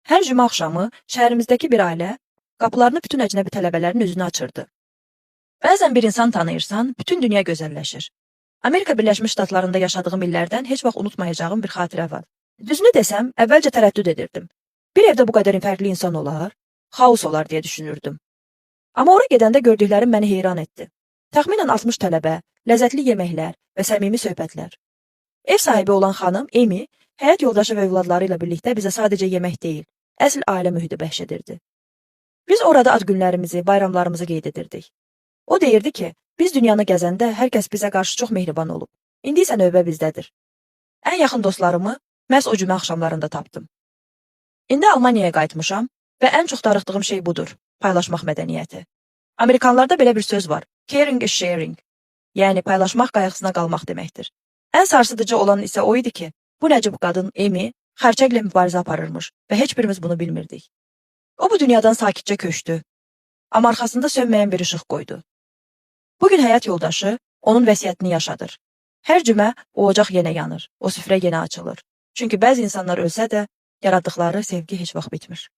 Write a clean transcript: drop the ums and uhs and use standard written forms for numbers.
Hər cümə axşamı şəhərimizdəki bir ailə qapılarını bütün əcnəbi tələbələrin üzünə açırdı. Bəzən bir insan tanıyırsan, bütün dünya gözəlləşir. Amerika Birləşmiş Ştatlarında yaşadığım illərdən heç vaxt unutmayacağım bir xatirə var. Düzünü desəm, əvvəlcə tərəddüd edirdim. Bir evdə bu qədər fərqli insan olar, xaos olar deyə düşünürdüm. Amma ora gedəndə gördüklərim məni heyran etdi. Təxminən 60 tələbə, ləzzətli yeməklər və səmimi söhbətlər. Ev sahibi olan xanım Amy, həyat yoldaşı və övladları ilə birlikdə bizə sadəcə yemək deyil, əsl ailə mühiti bəxş edirdi. Biz orada ad günlərimizi, bayramlarımızı qeyd edirdik. O deyirdi ki, biz dünyanı gəzəndə hər kəs bizə qarşı çox mehriban olub. İndi isə növbə bizdədir. Ən yaxın dostlarımı məhz o cümə axşamlarında tapdım. İndi Almaniyaya qayıtmışam və ən çox darıxdığım şey budur: paylaşmaq mədəniyyəti. Amerikanlarda belə bir söz var: "Caring is sharing." Yəni paylaşmaq qayğısına qalmaq deməkdir. Ən sarsıdıcı olan isə o idi ki, bu nəcib qadın Amy xərçənglə mübarizə aparırmış və heç birimiz bunu bilmirdik. O bu dünyadan sakitcə köçdü. Amma arxasında sönməyən bir işıq qoydu. Bu gün həyat yoldaşı onun vəsiyyətini yaşadır. Hər cümə o ocaq yenə yanır, o süfrə yenə açılır. Çünki bəzi insanlar ölsə də yaratdıqları sevgi heç vaxt bitmir.